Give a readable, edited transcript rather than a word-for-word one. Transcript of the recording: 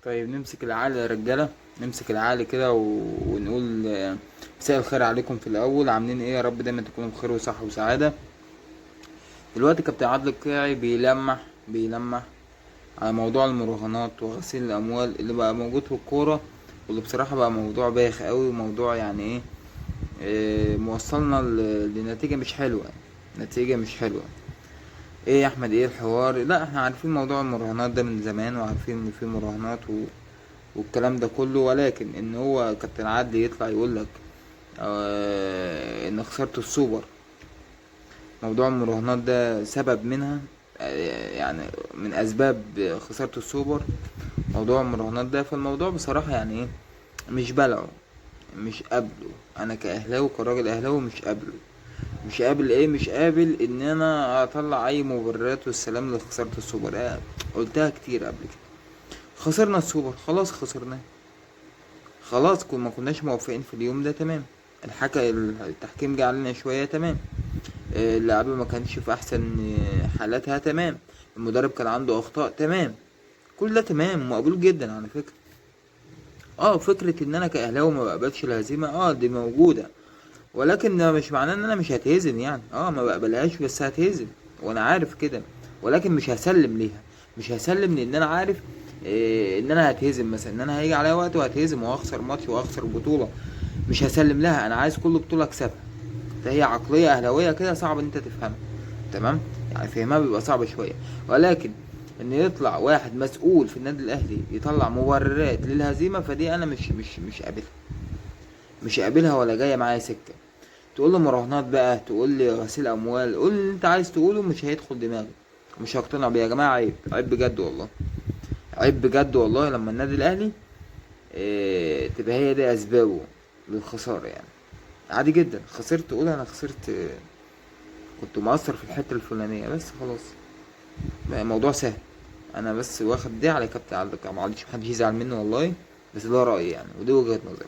طيب نمسك العقل يا رجالة، نمسك العقل كده ونقول مساء الخير عليكم. في الأول عاملين إيه؟ يا رب دايما تكونوا بخير وصحة وسعادة. دلوقتي كابتن عادل القيعي بيلمح على موضوع المراهنات وغسيل الأموال اللي بقى موجود في الكورة، واللي بصراحة بقى موضوع بايخ قوي، وموضوع يعني إيه، موصلنا لنتيجة مش حلوة، نتيجة مش حلوة. ايه يا احمد، ايه الحوار؟ لا احنا عارفين موضوع المراهنات ده من زمان، وعارفين ان في مراهنات والكلام ده كله، ولكن ان هو كابتن عادل يطلع يقول لك ان خسارة السوبر موضوع المراهنات ده سبب منها، يعني من اسباب خسارة السوبر موضوع المراهنات ده. فالموضوع بصراحة يعني ايه، مش بلعه، مش قابله. انا كاهلاوي، كراجل اهلاوي، مش قابله، مش قابل ايه، مش قابل ان انا اطلع اي مبررات والسلام لخسارة السوبر. قلتها كتير قبل كده، خسرنا السوبر خلاص، خسرناه خلاص، ما كناش موفقين في اليوم ده، تمام. التحكيم جه علينا شوية، تمام. اللعيبة ما كانش في احسن حالاتها، تمام. المدرب كان عنده اخطاء، تمام. كل ده تمام ومقبول جدا على فكرة. فكرة ان انا كاهلاوي ما بقبلش الهزيمة، دي موجودة، ولكن ده مش معناه ان انا مش هتهزم يعني. ما بقبلهاش بس هتهزم، وانا عارف كده، ولكن مش هسلم ليها، مش هسلم لان انا عارف ان انا هتهزم مثلا، ان انا هيجي عليا وقت وهتهزم وهخسر ماتش وهخسر بطولة، مش هسلم لها. انا عايز كل بطولة اكسبها. فهي عقلية اهلاوية كده صعب ان انت تفهمها، تمام؟ فهمها بيبقى صعب شوية. ولكن ان يطلع واحد مسؤول في النادي الاهلي يطلع مبررات للهزيمة، فدي انا مش قابلها، مش قابلها ولا جاية معايا سكة. تقول له مراهنات بقى، تقول لي غسيل اموال، قول اللي انت عايز تقوله، مش هيدخل دماغي، مش هقتنع بيه. يا جماعة عيب، عيب بجد والله، عيب بجد والله لما النادي الاهلي، تبقى هي دي اسبابه للخساره. عادي جدا، خسرت قول انا خسرت، كنت مقصر في الحتة الفلانية بس، خلاص بقى الموضوع سهل. انا بس واخد دي على كابتن عادل القيعي، معلش محدش يزعل مني والله، بس ده رايي ودي وجهه نظري.